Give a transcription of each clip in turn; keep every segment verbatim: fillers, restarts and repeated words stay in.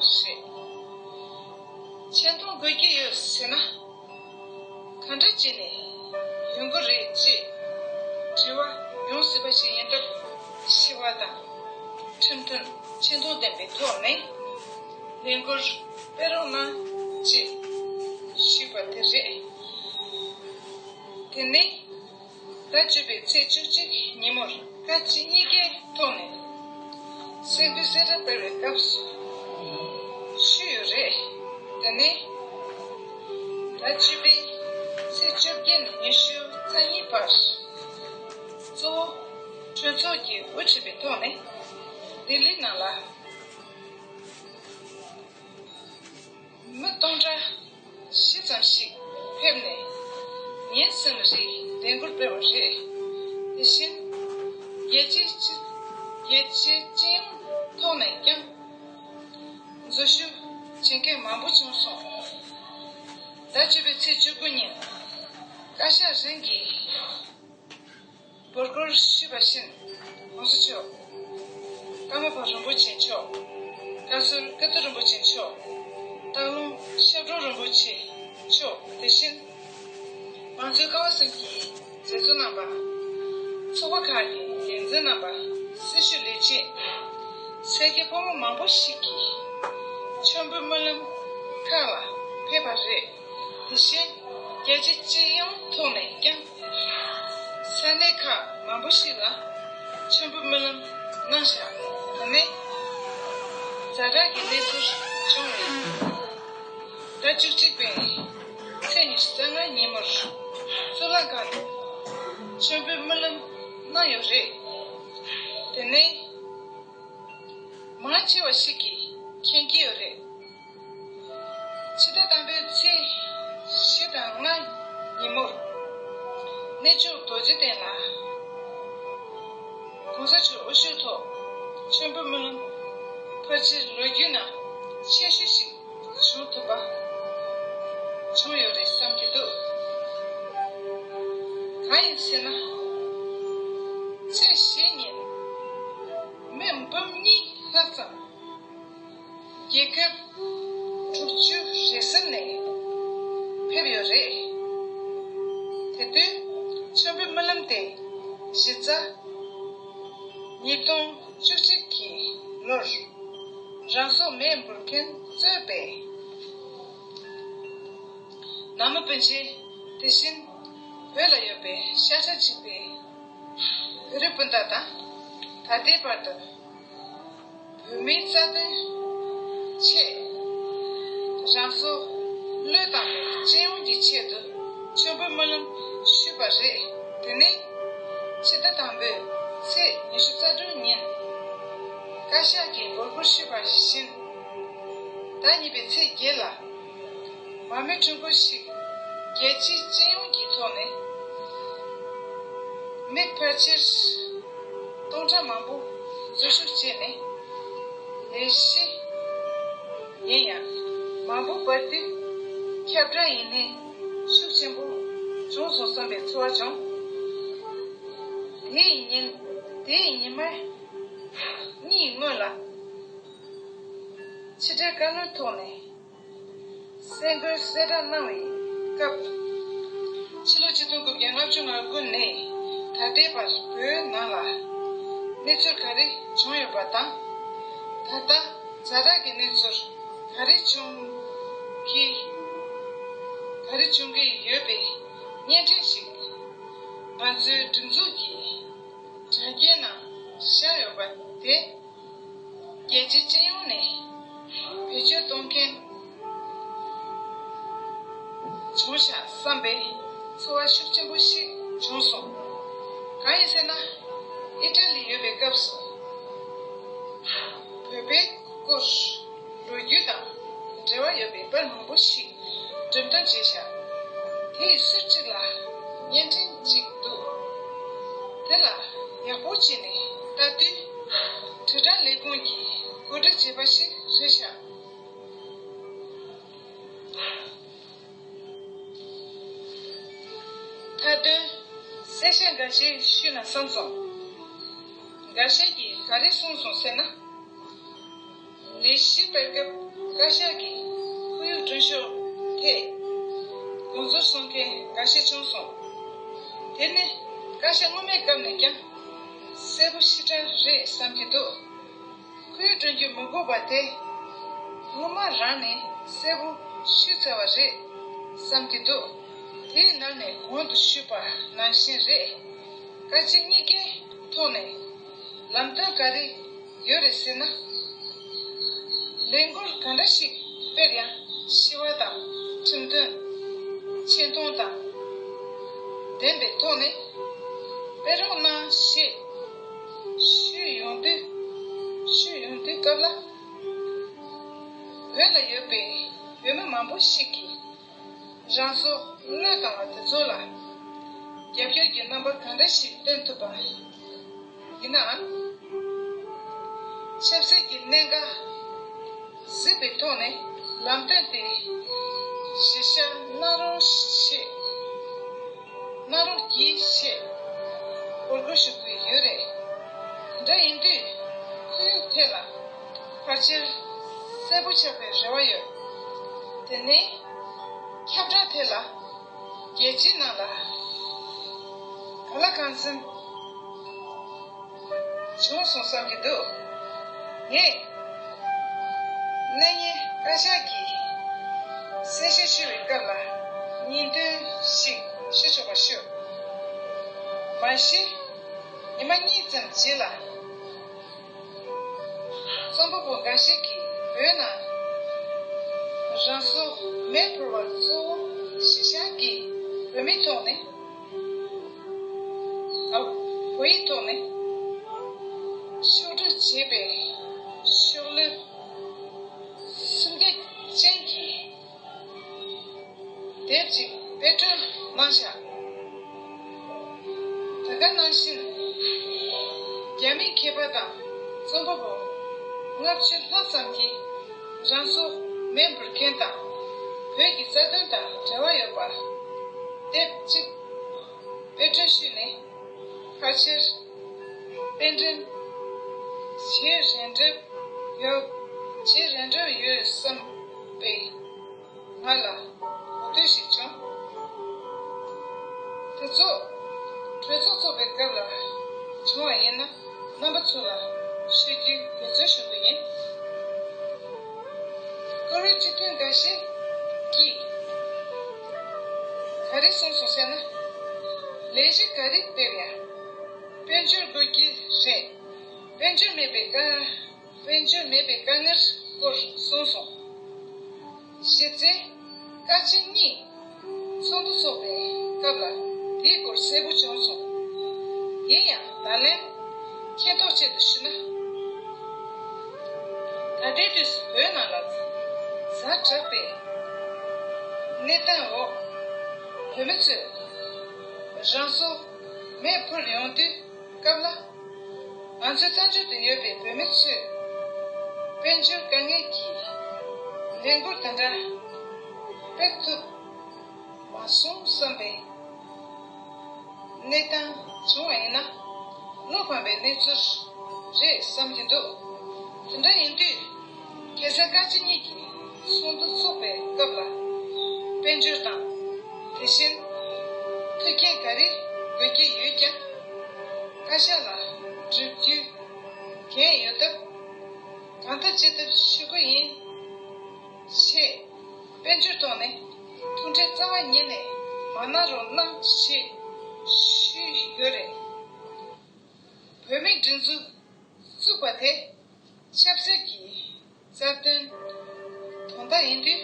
རེད། ཆེ་མཐོང་དགོས་ཀྱི་ཡོད་ཟེར་ན། གང་འདྲ་བྱས་ནས་ཡོང་གི་རེད་ཅེས་དྲི་བ་ཡོང་སྲིད་པ་ཞིག་ཡིན་སྟབས། ཞི་བ་དང་ཁྲིམས་མཐུན་ཆེ་མཐོང་ལྡན་པའི་ཐོག་ནས་ལས་འགུལ་སྤེལ་རོགས་གནང་ཅེས་ཞུས་པ་དེ་རེད། དེ་ནས་ཟླ་བཅུ་པའི་ཚེས་བཅུ་གཅིག་ཉིན་མོར་བཀའ་སྤྱི་གཉིས་ཀའི་ཐོག་ནས་གསར་འགོད་གསལ་བསྒྲགས་སྤེལ་བའི་སྐབས་སུ་ཞུས་ཡོད་རེད། དེ་ནས་ཟླ་བཅུ་པའི་ཚེས་བཅོ་བརྒྱད་ནས་ཉི་ཤུ་རྩ་གཉིས་བར་གཙོ་བོ་གྲོས་ཚོགས་ཀྱིས་དབུ་ཁྲིད་པའི་ཐོག་ནས་ལྡི་ལི་ནང་ལ་མི་སྟོང་ཕྲག་བཞི་ཙམ་ཞིག་ཕེབས་ནས་ཉིན་གསུམ་རིང་ལས་འགུལ་སྤེལ་བ་རེད། དེ་བཞིན་རྒྱལ་སྤྱིའི་སྤྱི་རྒྱལ་སྤྱིའི་སྤྱི་ཡོངས་ཐོག་ནས་ཀྱང་འཛུལ་ཞུགས་བྱེད་མཁན་མང་པོ་བྱུང་སོང་། ཟླ་བཅུ་པའི་ཚེས་བཅུ་དགུ་ཉིན་བཀའ་ཤག་རང་གིས་འབོད་སྐུལ་ཞུས་པ་བཞིན། ༸གོང་ས་མཆོག་ཀརྨ་པ་རིན་པོ་ཆེ་མཆོག་བཀའ་ཟུར་ཀ་ཏི་རིན་པོ་ཆེ་མཆོག་སྟག་ལུང་ཞབས་དྲུང་རིན་པོ་ཆེ་མཆོག་དེ་བཞིན་ང་ཚོའི་ཀ་བ་གསུམ་གྱི་མཛད་གཙོ་རྣམ་པ། ཚོགས་པ་ཁག་གི་འགན་འཛིན་རྣམ་པ། སྲི་ཞུ་ལས་བྱེད། སེར་སྐྱ་ཕོ་མོ་མང་པོ་ཞིག་གིས་མཆོད་འབུལ་སྨོན་ལམ་ཁག་ལ་ཕེབས་པ་རེད། དེ་བཞིན་རྒྱལ་སྤྱིའི་སྤྱི་ཡོངས་ཐོག་ནས་ཀྱང་ས་གནས་ཁག་མང་པོ་ཞིག་ལ་མཆོད་འབུལ་སྨོན་ལམ་གནང་བཞག་དེ་ནས་ཛ་དྲག་གི་གནས་ཚུལ་བྱུང་བའི་ཟླ་བཅུ་གཅིག་པའི་ཚེས་ཉི་ཤུ་རྩ་ལྔ་ཉིན་མོར་གཙུག་ལག་ཁང་དུ་མཆོད་འབུལ་སྨོན་ལམ་གནང་ཡོད་རེད། དེ་ནས་མང་ཆེ་བ་ཞིག་གིས་མཁྱེན་གྱི་ཡོད་རེད། ཕྱི་ཟླ་དང་པོའི་ཚེས་བཞི་དང་ལྔ་ཉིན་མོར་གནས་མཆོག་རྡོ་རྗེ་གདན་ལ་༸གོང་ས་མཆོག་དབུ་བཞུགས་ཐོག་མཆོད་འབུལ་སྨོན་ལམ་ཕལ་ཆེར་ལོ་རྒྱུས་ནང་ཆེ་ཤོས་ཤིག་བྱུང་ཐུབ་པ་བྱུང་ཡོད་རེད་བསམ་གྱི་འདུག་གང་ཡིན་ཟེར་ན། ཚེས་བཞི་ཉིན་མི་འབུམ་གཉིས་ལྷག་ཙམ་རྒྱལ་ཁབ་དྲུག་ཅུ་རེ་གསུམ་ནས་ཕེབས་ཡོད་རེད། དེ་དུས་མཆོད་འབུལ་སྨོན་ལམ་དེ་གཞི་རྩ་ཉིས་སྟོང་བཅུ་གཅིག་གི་ལོར་རང་སྲོག་མེར་འབུལ་མཁན་གཙོས་པའི་ནང་མི་སྤུན་མཆེད། དེ་བཞིན་བོད་ལ་ཡོད་པའི་ཤ་ཁྲག་གཅིག་པའི་བོད་རིགས་སྤུན་ཟླ་དང་། ད་ལྟའི་བར་དུ་བོད་མིའི་རྩ་དོན་ཆེད་རང་སྲོག་བློས་བཏང་བའི་སྤྱི་ཡོངས་ཀྱི་ཆེད་དུ་མཆོད་འབུལ་སྨོན་ལམ་ཞུས་པ་རེད། དེ་ནས་ཕྱི་ཟླ་དང་པོའི་ཚེས་ཉི་ཤུ་རྩ་དྲུག་ཉིན་བཀའ་ཤག་གིས་འབོད་སྐུལ་ཞུས་པ་བཞིན། ཟླ་གཉིས་པའི་ཚེས་བརྒྱད་ལ་མར་མེ་ཁྲོམ་སྐོར་ཞིག་རྒྱལ་སྤྱིའི་སྤྱི་ཡོངས་ཀྱི་ཐོག་ནས་མི་ཕལ་ཆེར་སྟོང་ཕྲག་མང་པོ་འཛུལ་ཞུགས་བྱས་ནས་ལས་གཞི་ཡིན་ཡང་མང་པོ་བར་དུ་ཁྱབ་བསྒྲགས་ཡིན་ནའི་ཤུགས་ཆེན་པོ་བྱུང་སོང་བསམ་པའི་ཚོར་བ་བྱུང་། དེའི་ཉིན་དེའི་ཉི་མ་གཉིས་སྔོན་ལ་ཕྱི་དྲིལ་བཀའ་བློན་ཐོག་ནས། གསར་འགོད་གསལ་བསྒྲགས་གནང་བའི་སྐབས། ཕྱི་ལོ་ཆིག་སྟོང་དགུ་བརྒྱ་ལྔ་བཅུ་ང་དགུ་ནས་ད་ལྟའི་བར་བོད་ནང་ལ་གནས་ཚུལ་ག་རེ་བྱུང་ཡོད་པ་དང་། ད་ལྟ་ཛ་དྲག་གི་གནས་ཚུལ་ག་རེ་བྱུང་གི་ག་རེ་བྱུང་གི་ཡོད་པའི་བརྙན་འཕྲིན་ཞིག་ང་ཚོའི་སྒྲིག་འཛུགས་ཀྱི་དྲ་རྒྱའི་ནང་ཤར་ཡོད་པ་དེ། རྒྱལ་སྤྱིའི་སྤྱི་ཡོངས་ནས་བེད་སྤྱོད་གཏོང་མཁན་བྱུང་ཤག་བསམ་པའི་ཚོར་བ་ཤུགས་ཆེན་པོ་ཞིག་བྱུང་སོང་། གང་ཡིན་ཟེར་ན། ཨི་ཊ་ལི་ཡོད་པའི་སྐབས་སུ་བོད་པའི་སྐོར་ལོ་རྒྱུས་དང་འབྲེལ་བ་ཡོད་པའི་པར་མང་པོ་ཞིག་འགྲེམས་སྟོན་བྱས་ཤག་དེའི་ཟུར་གཅིག་ལ་བརྙན་འཕྲིན་གཅིག་འདུག་དེ་ལ་ཡག་པོ་བྱས་ནས་ལྟ་དུས། དྲིལ་བསྒྲགས་ལས་ཁུངས་ཀྱིས་གོ་སྒྲིག་བྱས་པ་ཞིག་རེད་ཤག་མཐའ་དོན་གསལ་བཤད་འགའ་ཞིག་ཞུས་ན་བསམ་སོང་། འགའ་ཤས་ཀྱིས་ག་རེ་གསུངས་སོང་ཟེར་ན། ལས་གཞི་སྤེལ་སྐབས་བཀའ་ཤག་གིས་ཁོར་ཡུག་སྐྲུན་ཕྱོགས་ཐད་དགོངས་ཚུལ་གསུང་མཁན་འགའ་ཤས་བྱུང་སོང་། དེ་ནི་བཀའ་ཤག་སྔོན་མའི་སྐབས་ནས་ཀྱང་གསལ་པོ་ཞེ་དྲག་རེད་བསམ་གྱི་འདུག་ཁོར་ཡུག་སྐྲུན་རྒྱུ་མི་དགོས་པ་དེ་སྔོན་མ་རང་ནས་གསལ་པོ་ཞུས་ཚར་བ་རེད་བསམ་གྱི་འདུག་དེའི་ནང་ནས་གོང་དུ་ཞུས་པ་ནང་བཞིན་རེད། བཀའ་སྤྱི་གཉིས་ཀའི་ཐོག་ནས་ལམ་སྟོན་ག་རེ་ཡོད་རེད་ཟེར་ན། ལས་འགུལ་གང་འདྲ་ཞིག་སྤེལ་ཡང་ཞི་བ་དང་ཁྲིམས་མཐུན། ཆེ་མཐོང་དང་ལྡན་པའི་ཐོག་ནས་སྤེལ་རོགས་གནང་ཞེས་ཞུས་ཡོང་དུས། ཞུས་ཡོང་དུས་སྐབས་ལ། བོད་ལ་ཡོད་པའི་བོད་མི་མང་པོ་ཞིག་གིས། རང་སྲོག་བློས་བཏང་བ་དེ་ཚོ་ལ་རྒྱབ་སྐྱོར་གྱི་རྣམ་པ་གང་འདྲ་ཞིག་སྟོན་ཐུབ་པ་ཡིན་ནའང་། ཆབ་སྲིད་ཀྱི་གནད་འགག་གཟིགས་པའི་ཐོག་ནས་ལམ་སྟོན་དེ་གཞི་བཞག་གནང་རོགས་ཞེས། གནང་རོགས་གྱིས་ཞེས་འབོད་སྐུལ་ཞུ་གི་ཡོད་རེད། དེ་འདྲ་ཡིན་དུས་ཁོར་ཡུག་ཐད་ལ་ཕལ་ཆེར་གསལ་པོ་ཆགས་པའི་རེ་བ་ཡོད། དེ་ནས་ཁྱབ་བསྒྲགས་ཐད་ལ་རྒྱལ་སྤྱིའི་ནང་ལ་ག་ལ་གང་འཚམ་བྱུང་སོང་བསམ་གྱི་འདུག་ངས་གནས་ཉེ་བཀའ་ཤག་གིས་གསལ་བཤད་ཞུ་བའི་སྐབས་ལ་ཉིན་ཐོ་ཞིག་ཞུ་ཆོག་པ་ཞུ། མ་གཞི་ཉི་མ་གཉིས་ཙམ་རྗེས་ལ། རྩོམ་པ་པོ་འགའ་ཞིག་གིས་བོད་ནང་རང་སྲོག་མེ་འཕུར་བ་གཙོ་བོ་གཞི་བཞག་གིས་བོད་མིའི་ཐོག་ནས། ཨ། བོད་ཡིག་ཐོག་ནས་ཕྱོགས་སྒྲིག་བྱས་པའི་ཤོག་ལྷེབ་སུམ་བརྒྱ་ཅན་གྱི་དེབ་ཅིག་དཔེ་སྐྲུན་གནང་བཞག་ད་ག་ནང་བཞིན། རྒྱ་མིའི་མཁས་པ་དང་རྩོམ་པ་པོ་ལྔ་བཅུ་ལྷག་ཙམ་གྱིས་རང་སྲོག་མེ་འབུད་མཁན་དང་བོད་ཀྱི་རྩ་དོན་དང་འབྲེལ་བ་ཡོད་པ་དེབ་ཅིག་དཔེ་སྐྲུན་ཞུས་ནས་ཕལ་ཆེར་དཔེ་འགྲེམས་བྱེད་རན་གྲབས་ཡོད། བྱེད་རན་གྲབས་ཡོད་བསམ་པའི་ང་ལ་གོ་ཐོས་ཤིག་བྱུང་། དེ་ཚོ་གྲོས་ཚོགས་ཚོགས་པའི་སྐབས་ལ་བྱུང་བ་ཡིན་ན་རྣམ་པ་ཚོ་ལ་ཤོད་རྒྱུའི་འབད་བརྩོན་ཞུ་གི་ཡིན། བཀུར་འོས་སྤྱི་འཐུས་འགའ་ཤས་ཀྱིས་ག་རེ་གསུངས་སོང་ཟེར་ན། ལས་གཞི་ག་རེ་སྤེལ་ཡང་དཔལ་འབྱོར་དགོས་ཀྱི་རེད། དཔལ་འབྱོར་མེད་པའི་དཀའ། དཔལ་འབྱོར་མེད་པའི་དཀའ་ངལ་སྐོར་གསུངས་སོང་། གཞི་རྩའི་བཀའ་སྤྱི་གཉིས་ཚོགས་འདུ་འཚོགས་པའི་སྐབས་ལ་དེའི་སྐོར་གསལ་པོ་བྱུང་སོང་། ཡིན་ཡང་ད་ལན་མཁྱེན་རྟོགས་ཆེད་དུ་ཞུ་ན། ད་ལྟའི་དུས་སུ་བོད་ནང་ལ་ཛ་དྲག་པའི་གནས་སྟངས་འོག་བོད་མི་ཚོས་རང་སྲོག་མེ་འཕུར་ཡོང་དུས་སྐབས་ལ། ང་ཚོའི་བཙན་བྱོལ་དུ་ཡོད་པའི་བོད་མི་ཚོས་དཔལ་འབྱོར་དཀའ་ངལ་གྱིས་ལས་འགུལ་དེ་འདྲ་སྤེལ་ཐུབ་མ་སོང་བསམ་པའི་གནས་སྟངས་བྱུང་བ་ཡིན་ན་བློ་ཕམ་པའི་གནས་ཚུལ་རེད་བསམ་གྱི་འདུག་དེ་འདྲ་ཡིན་དུས། ཁ་སང་བཀའ་སྤྱི་གཉིས་ཀྱིས་ཚོགས་འདུ་འཚོགས་པའི་སྐབས་ལ་དཔལ་འབྱོར་དང་དེ་བཞིན་མཐུན་རྐྱེན་ག་རེ་དགོས་ཀྱི་ཡོད་ཀྱང་བཀའ་ཤག་ལ་བསྒྲུབ་རྒྱུའི་འགན་ཡོད་སྟབས་གང་ཐུབ་ཅི་ཐུབ་ཞུ་གི་ཡིན། ཞེས་དཔལ་འབྱོར་ཐོག་ནས་ཐུགས་ཁྲལ་རྩ་བ་ཉིད་ནས་མ་གནང་རོགས་གནང་ཞེས་ཞུས་ཡོད་རེད། བོད་མིའི་སྒྲིག་འཛུགས་བཙུགས་པ་དེ་ཆབ་སྲིད་ཀྱི་རྩ་དོན་དོན་དག་ཡིན་དུས།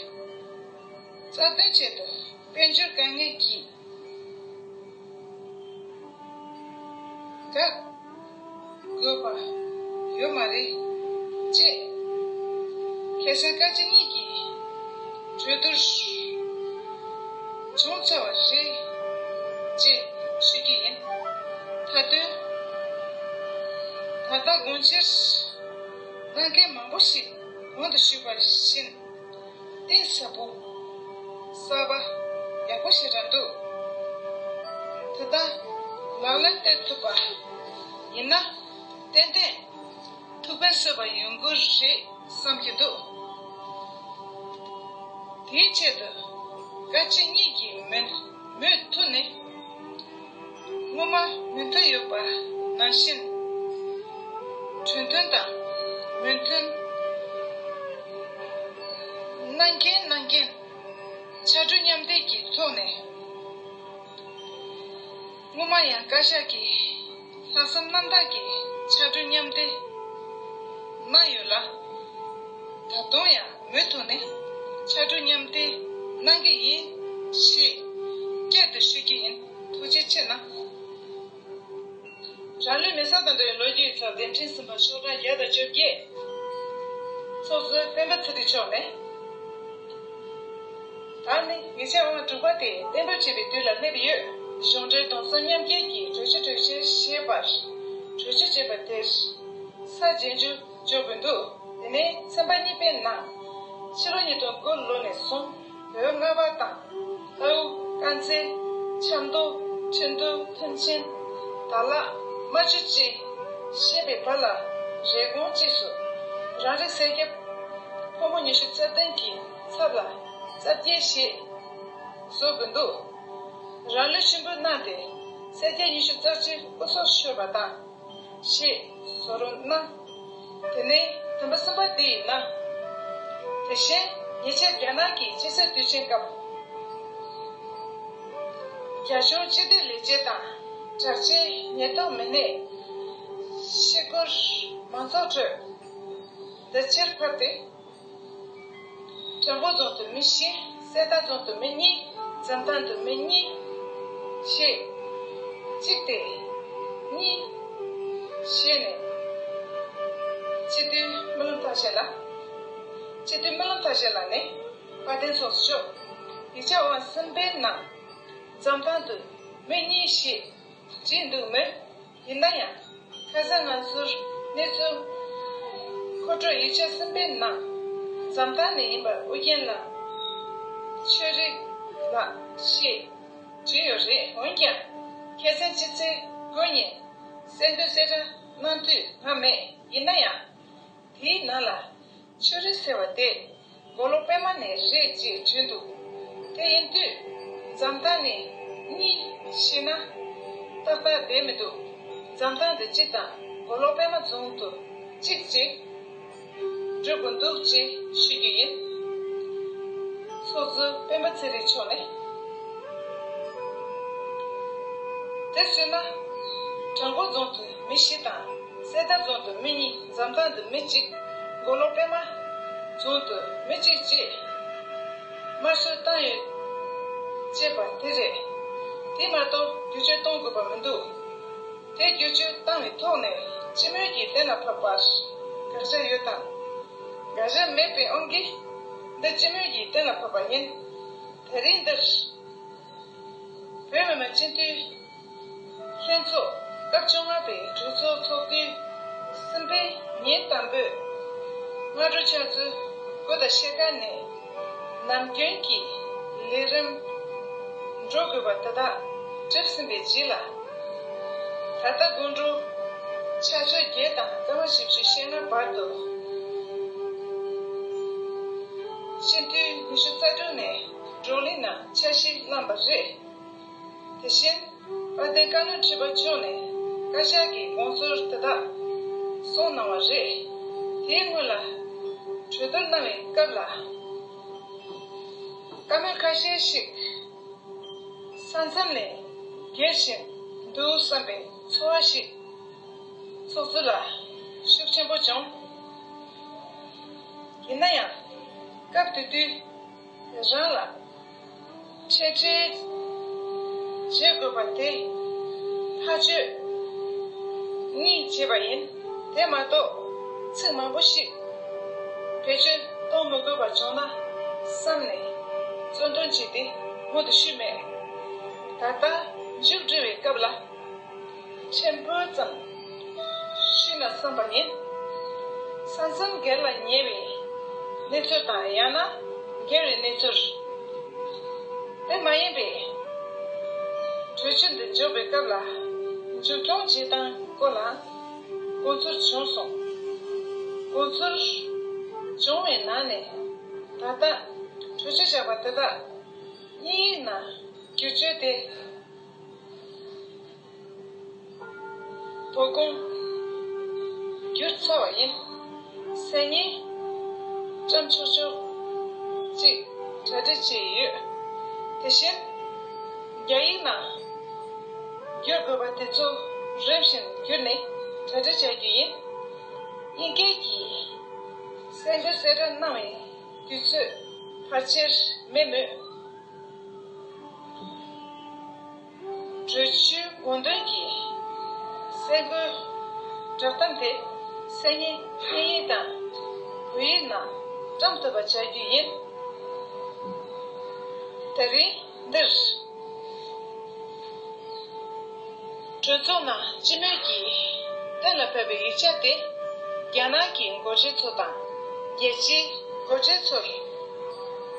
རྩ་དོན་ཆེད་དུ་དཔལ་འབྱོར་དཀའ་ངལ་གྱིས་དགག་དགོས་པ་ཡོད་མ་རེད་ཅེས་ཁ་སང་བཀའ་སྤྱི་གཉིས་ཀྱིས་གྲོས་བསྡུར་བྱུང་ཚར་བ་རེད་ཅེས་ཞུ་རྒྱུ་ཡིན། མཐའ་དོན་ད་ལྟ་དགོངས་འཆར་གནང་མཁན་མང་པོ་ཞིག་གོང་དུ་ཞུས་པ་བཞིན་གཏིང་ཟབ་པོ་གསར་པ་ཡག་པོ་ཞེ་དྲག་འདུག་ད་ལྟ་ལག་ལེན་བསྟར་ཐུབ་པ་ཡིན་ན་ཏན་ཏན་ཐུགས་ཕན་གསོས་པ་ཡོང་གི་རེད། བསམ་གྱི་འདུག་དེའི་ཆེད་དུ་བཀའ་སྤྱི་གཉིས་ཀྱི་མོས་མོས་མཐུན་ནི། སྔོན་མ་མོས་མཐུན་ཡོད་པ་ནང་བཞིན། གྲོས་མཐུན་དང་མོས་མཐུན། གནང་མཁན་གནང་མཁན་ཕྱར་གྲུ་མཉམ་འདེགས་ཀྱི་ཐོག་ནས། སྔོན་མ་ཡང་བཀའ་ཤག་གིས་ལྷག་བསམ་རྣམ་དག་གིས་ཕྱར་གྲུ་མཉམ་འདེགས་གནང་ཡོད་ལ། ད་དུང་ཡང་མུ་མཐུད་ནས་ཕྱར་གྲུ་མཉམ་འདེགས་གནང་གི་ཡིན་ཞེས་བསྐྱར་དུ་ཞུ་རྒྱུ་ཡིན། ཐུགས་རྗེ་ཆེ་གནང་། རང་ལུས་མེ་སྲེག་དང་འབྲེལ་བའི་ལོ་རྒྱུས་ཡིག་ཚགས་བརྡ་འཕྲིན་གསུམ་པ་ཤོག་གྲངས་བརྒྱ་དང་བཅོ་བརྒྱད། ཚོགས་གཙོ་སྤེན་པ་ཚེ་རིང་མཆོག་ནས། ད་ནི་ཡིག་ཆ་དབང་དྲུག་པ་དེ་གཏན་འབེབས་བྱེད་པའི་དུས་ལ་སླེབས་ཡོད། གཞུང་འབྲེལ་གདུང་སེམས་མཉམ་སྐྱེད་ཀྱི་གྲོས་ཆོད་གྲོས་ཆོད་ཞེས་པར་གྲོས་ཆོད་ཅེས་པ་དེར་ས་བརྗེ་རྒྱུ་འཇོག་དགོས་འདུག་དེ་ནས་ཚན་པ་གཉིས་པའི་ནང་ཕྱི་ལོ་ཉིས་སྟོང་དགུ་ལོ་ནས་བཟུང་བོད་མངའ་བདག་དང་། ལྟ་བུ། དཀར་མཛེས། ཆབ་མདོ། ཁྲིན་ཏུའུ། ཐེམ་ཆེན། དར་ལག་རྨ་ཆུ་བཅས་བཤད་པའི་བར་ལ་རེབ་གོང་གཅིག་སུ་རང་རིགས་སེར་སྐྱ་ཕོ་མོ་ཉི་ཤུ་རྩ་བདུན་གྱི་ཚབ་ལ་རྩ་བརྒྱད་ཞེས་བཟོ་དགོས་འདུག་རང་ལུས་གཅིག་པུ་གནང་སྟེ་སེར་སྐྱ་ཉི་ཤུ་རྩ་གཅིག་སྐུ་སྲོག་ཤོར་བ་དང་། ཞེས་བཟོ་རོགས་གནང་། དེ་ནས་དོན་པ་གསུམ་པ་འདི་ཡིན་ན། དེ་བཞིན་ཉེ་ཆར་རྒྱ་ནག་གི་སྤྱི་ཚོགས་དུས་ཆེན་སྐབས། རྒྱ་གཞུང་སྤྱི་བདེ་ལས་བྱེད་དང་དྲག་ཆས་ཉེན་རྟོག་མི་སྣས་ཤི་སྐོར་མང་ཚོགས་ཁྲོད་འདི་ཕྱིར་ཕབ་སྟེ། བྲག་འགོ་རྫོང་དུ་མི་བཞི། གསེར་རྟ་རྫོང་དུ་མི་གཉིས། འཛམ་ཐང་དུ་མི་གཉིས། ཞེས། གཅིག་སྟེ། གཉིས། ཞེས་ནས། སྤྱི་འཐུས་རྨི་ལམ་ཐར་ཤེས་ལགས། སྤྱི་འཐུས་རྨི་ལམ་ཐར་ཤེས་ལགས་ནས་དཔལ་ལྡན་ཚོགས་གཙོ་མཆོག་ཡིག་ཆ་དབང་གསུམ་པའི་ནང་འཛམ་ཐང་དུ་མི་གཉིས་ཞེས་བྲིས་འདུག་མོད། ཡིན་ན་ཡང་། ཁ་སང་ང་ཚོར་གནས་ཚུལ་མཁོ་སྤྲོད་ཡིག་ཆ་གསུམ་པའི་ནང་འཛམ་ཐང་ནས་ཡིན་པ་ཨུ་རྒྱན་ལགས། ཆོས་རིག་ལགས་ཞེས་བྲིས་ཡོད་རེད། འོན་ཀྱང་ཁ་སང་ཕྱི་ཚེས་དགུ་ཉིན་གསལ་འདོན་གསལ་བསྒྲགས་གནང་དུས་ང་མེད། ཡིན་ན་ཡང་། དེའི་ནང་ལ་ཆོས་རིག་ཟེར་བ་དེ་མགོ་ལོག་པད་མ་ནས་རེད་ཅེས་བྲིས་འདུག་དེ་ཡིན་དུས་འཛམ་ཐང་ནས་གཉིས་ཤེས་ན་ཏག་ཏག་བསྡད་མི་འདུག་འཛམ་ཐང་དུ་གཅིག་དང་མགོ་ལོག་པད་མ་རྫོང་དུ་གཅིག་ཅེས་འགྲོ་དགོས་འདུག་ཅེས་ཞུ་རྒྱུ་ཡིན། ཚོགས་གཙོ་སྤེན་པ་ཚེ་རིང་མཆོག་ནས། དེ་སོང་ན། བྲག་འགོ་རྫོང་དུ་མི་བཞི་དང་། གསེར་རྟ་རྫོང་དུ་མི་གཉིས། འཛམ་ཐང་དུ་མི་གཅིག་མགོ་ལོག་པད་མ་རྫོང་དུ་མི་གཅིག་བཅས་དམར་གསོད་བཏང་ཡོད་ཅེས་པ་དེ་རེད། དེ་མ་གཏོགས་བསྒྱུར་བཅོས་གཏོང་དགོས་པ་མི་འདུག་དེ་བསྒྱུར་བཅོས་བཏང་བའི་ཐོག་ནས་སྤྱི་མོས་ཀྱིས་གཏན་ལ་ཕབ་པར་དགག་བྱ་ཡོད་དམ། དགག་བྱ་མེད་པའི་དབང་གིས་འདི་སྤྱི་མོས་ཀྱིས་གཏན་ལ་ཕབ་པ་ཡིན། དེ་རིང་འདིར། བོད་མི་མང་སྤྱི་འཐུས་ལྷན་ཚོགས་སྐབས་བཅོ་ལྔ་པའི་གྲོས་ཚོགས་ཚོགས་དུས་གསུམ་པའི་ཉིན་དང་པོའི་སྔ་དྲོ་ཕྱག་ཚོད་དགུ་དང་ཕྱེད་ཀ་ནས་ནམ་རྒྱུན་གྱི་ལས་རིམ་འགྲོ་དགོས་པ་དེ་དག་གྲུབ་ཟིན་པའི་རྗེས་ལ། ད་ལྟ་དགོང་དྲོ་ཆུ་ཚོད་བརྒྱད་དང་སྐར་མ་བཞི་བཅུ་ཞེ་ལྔ་བར་དུ་སྤྱི་འཐུས་ཉི་ཤུ་རྩ་དྲུག་ནས་བགྲོ་གླེང་ནང་ཆ་ཤས་བླངས་པ་རེད། དེ་བཞིན། དཔལ་ལྡན་བཀའ་བློན་ཁྲི་པ་མཆོག་ནས་བཀའ་ཤག་གི་དགོངས་ཚུལ་དེ་དག་གསུངས་གནང་བ་རེད། དེའི་སྔོན་ལ། གྲོས་བསྡུར་གནང་བའི་སྐབས་ལ། བཀའ་མོལ་ཁ་ཤས་ཤིག་ས་མཚམས་ལས་བརྒལ་བཞིན་འདུག་བསམ་པའི་ཚོར་བ་ཞིག་ཚོགས་གཙོ་ལ་ཤུགས་ཆེན་པོ་བྱུང་། ཡིན་ན་ཡང་། སྐབས་དེ་དུས། རང་ལ་འཕྲལ་འཕྲལ་བྱེད་དགོས་པ་དེ་ཐག་གཅོད་གཉིས་བྱས་པ་ཡིན། དེ་མ་གཏོགས་ཚིག་མང་པོ་ཞིག་བེད་སྤྱོད་གཏོང་མི་དགོས་པ་བྱུང་ན་བསམ་ནས་གཙོ་འདོན་བྱས་ཏེ་མུ་མཐུད་ཞུས་མེད། ད་ལྟ་མཇུག་སྒྲིལ་བའི་སྐབས་ལ། ཕྲན་བུ་ཙམ་ཞུས་ན་བསམ་པ་ཡིན། ས་མཚམས་སྒེར་ལ་ཉེ་བའི་གནས་ཚུལ་དང་ཡང་ན་སྒེར་བའི་གནས་ཚུལ། དེ་མ་ཡིན་པའི་གྲོས་ཆོད་འདི་འཇོག་པའི་སྐབས་ལ་མཇུག་སྐྱོང་བྱེད་སྟངས་སྐོར་ལ་དགོངས་ཚུལ་བྱུང་སོང་། དགོངས་ཚུལ། བྱུང་བའི་ནང་ནས་ད་ལྟ་གྲོས་ཆོད་བཞག་པ་དེ་དག་དབྱིན་ཡིག་ནང་བསྒྱུར་བཅོས་དེ། དོ་དགོང་བསྒྱུར་ཚར་བ་ཡིན། སང་ཉིན་བཀྲམ་ཆོག་ཆོག་ཅིག་གྲ་སྒྲིག་བྱས་ཡོད། དེ་བཞིན་རྒྱ་ཡིག་ནང་བསྒྱུར་དགོས་པ་དེ་ཚོ་རིམ་བཞིན་བསྒྱུར་ནས་གྲ་སྒྲིག་བྱ་རྒྱུ་ཡིན། དབྱིན་སྐད་ཀྱི་གསལ་འགོད་གསལ་བསྒྲགས་གནང་བའི་དུས་ཚོད་ཕལ་ཆེར་མེད་མོད། གྲོས་ཆོད་དགོངས་དོན་གྱི་གསལ་འགོད་བསྒྲགས་གཏམ་དེ་སང་ཉིན་དབྱིན་ཡིག་དང་བོད་ཡིག་ནང་བཀྲམ་ཐུབ་པ་བྱ་རྒྱུ་ཡིན། དེ་རིང་འདིར། གྲོས་ཚོགས་ནང་སྤྱི་མོས་ཀྱིས་གཏན་ལ་ཕབ་པའི་ཡིག་ཆ་དེ་རྒྱ་ནག་གི་འགོ་ཁྲིད་ཚོ་དང་རྒྱལ་སྤྱིའི་འགོ་ཁྲིད་ཚོར་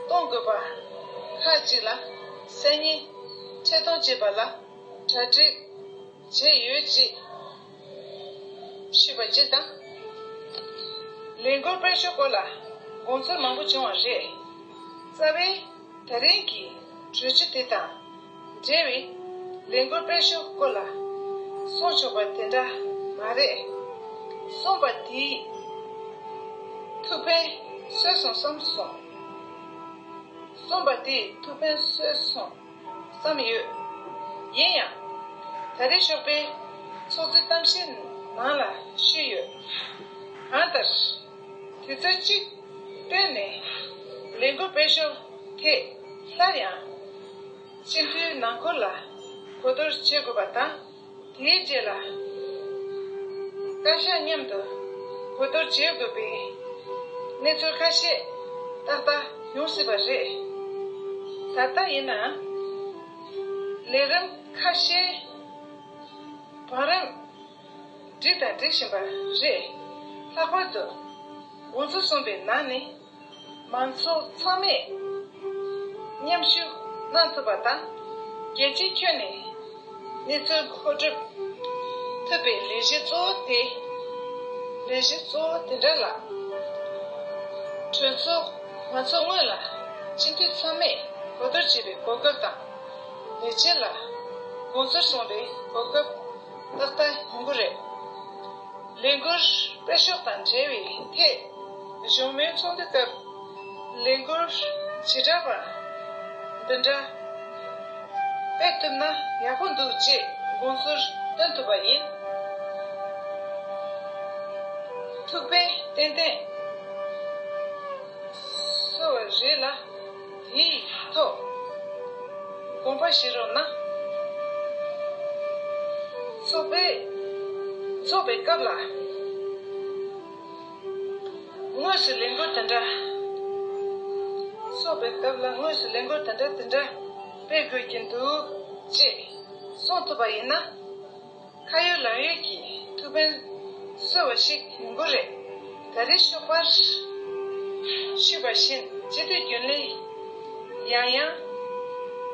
གཏོང་དགོས་པ་ཁག་ཅིག་ལ་སང་ཉིན་འཕྲལ་གཏོང་བྱེད་པ་ལ་གྲ་སྒྲིག་བྱས་ཡོད་ཅེས་ཞུས་པ་གཅིག་དང་། ལས་འགུལ་སྤེལ་ཕྱོགས་སྐོར་ལ་དགོངས་ཚུལ་མང་པོ་བྱུང་བ་རེད། རྩ་བའི་ད་རིང་གི་གྲོས་ཆོད་དེ་དང་འབྲེལ་བའི་ལས་འགུལ་སྤེལ་ཕྱོགས་སྐོར་ལ་གསུང་ཆོག་པ་དེ་འདྲ་མ་རེད། གསུངས་པ་དེས་ཐུགས་ཕན་གསོས་སོང་བསམ་སོང་། གསུངས་པ་དེས་ཐུགས་ཕན་གསོས་སོང་བསམ་ཡོད། ཡིན་ཡང་། ད་རེས་ཞོགས་པའི་ཚོགས་གཙོའི་གཏམ་བཤད་ནང་ལ་ཞུས་ཡོད། གང་ལྟར། དུས་ཚོད་གཅིག་བཏོན་ནས་ལས་འགུལ་སྤེལ་ཕྱོགས་ཐད་སླར་ཡང་སྤྱི་འཐུས་ནང་ཁུལ་ལ་གོ་བསྡུར་བྱེད་དགོས་པ་དང་། དེའི་རྗེས་ལ་བཀའ་ཤག་མཉམ་དུ་གོ་བསྡུར་བྱེད་དགོས་པའི་གནས་ཚུལ་ཁ་ཤས་ཏག་ཏག་ཡོང་སྲིད་པ་རེད། ད་ལྟ་ཡིན་ན་ལས་རིམ་ཁ་ཤས་བང་རིམ་སྒྲིག་དང་སྒྲིག་བཞིན་པ་རེད། ལྷག་པར་དུ་དགོངས་ཚུལ་གསུངས་པའི་ནང་ནས། མང་ཚོགས་ཚང་མས་མཉམ་ཞུགས་གནང་ཐུབ་པ་དང་། རྒྱལ་སྤྱིའི་ཁྱོན་ནས་གནས་ཚུལ་མཁོ་སྒྲུབ་ཐུབ་པའི་ལས་གཞི་གཙོ་བོ་དེ། ལས་གཞི་གཙོ་བོ་དེ་འདྲ་ལ། གྲོས་ཚོགས་ང་ཚོ་སྔོན་ལ་སྤྱི་འཐུས་ཚང་མས་གོ་བསྡུར་བྱེད་པའི་གོ་སྐབས་དང་། ལས་བྱེད་ལ་དགོངས་ཚུལ་གསུངས་པའི་གོ་སྐབས་ཏག་ཏག་ཡོང་གི་རེད། ལས་འགུལ་སྤེལ་ཕྱོགས་དང་འབྲེལ་བའི་ཐད་བཞུགས་མོལ་ཚོགས་འདུའི་སྐབས་ལས་འགུལ་བྱེ་བྲག་པ་འདི་འདྲ་སྤེལ་ཐུབ་ན་ཡག་པོ་འདུག་ཅེས་དགོངས་ཚུལ་བཏོན་ཐུབ་པ་ཡིན། ཐུགས་ཕན་ཏན་ཏན་གསོས་པ་རེད་ལ། དེའི་ཐོག་དགོངས་པ་བཞེས་རོགས་གནང་། ཚོགས་པའི་ཚོགས་པའི་སྐབས་ལ་དངོས་སུ་ལས་འགུལ་དེ་འདྲ། ཚོགས་པའི་སྐབས་ལ་དངོས་སུ་ལས་འགུལ་དེ་འདྲ་དེ་འདྲ་སྤེལ་དགོས་ཀྱི་འདུག་ཅེས་གསུངས་ཐུབ་པ་ཡིན་ན། ཁ་ཡོད་ལག་ཡོད་ཀྱི་ཐུགས་ཕན་གསོས་པ་ཞིག་ཡིན་དགོས་རེད། ད་རེས་ཞོགས་པར་ཞུས་པ་བཞིན་སྤྱི་འཐུས་རྒྱུན་ལས་ཡང་ཡང་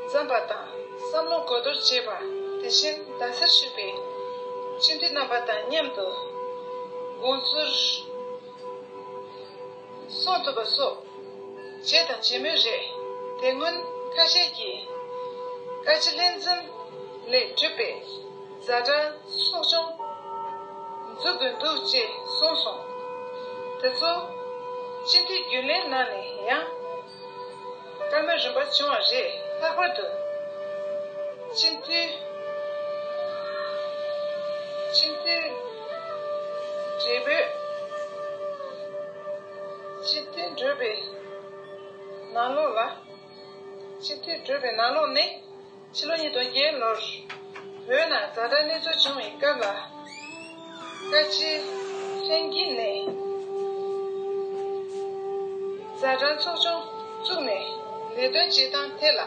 འཛོམས་པ་དང་བསམ་བློ་གོ་བསྡུར་བྱས་པ། དེ་བཞིན་རྡ་སར་བཞུགས་པའི་སྤྱི་འཐུས་རྣམ་པ་དང་མཉམ་དུ་དགོངས་ཚུལ་གསུང་ཐུབ་པ་སོགས་བྱས་དང་བྱེད་མུས་རེད། དེ་སྔོན་ཁ་ཤས་ཀྱིས་བཀའ་སྤྱི་ལྷན་འཛོམས་ལས་གྲུབ་པའི་ཛ་དྲག་ཚོགས་ཆུང་འཛུགས་དགོས་འདུག་ཅེས་གསུངས་སོང་། དེ་ཚོ་སྤྱི་འཐུས་རྒྱུན་ལས་ནང་ནས་ཡང་བཀའ་མོལ་རིམ་པ་བྱུང་བ་རེད། ལྷག་པར་དུ་སྤྱི་འཐུས་སྤྱི་འཐུས་བགྲེས་པོས་སྤྱི་འཐུས་འགྲོ་བའི་ནང་ལོགས་ལ། སྤྱི་འཐུས་གྲུབ་པའི་ནང་ལོགས་ནས་ཕྱི་ལོ་ཉིས་སྟོང་བརྒྱད་ལོར་བོད་ནང་ཛ་དྲག་གནས་ཚུལ་བྱུང་བའི་སྐབས་ལ། བཀའ་སྤྱི་ལྷན་དཀྱིལ་ནས་ཛ་དྲག་ཚོགས་ཆུང་བཙུགས་ནས་ལས་དོན་བྱེད་སྟངས་ཐད་ལ་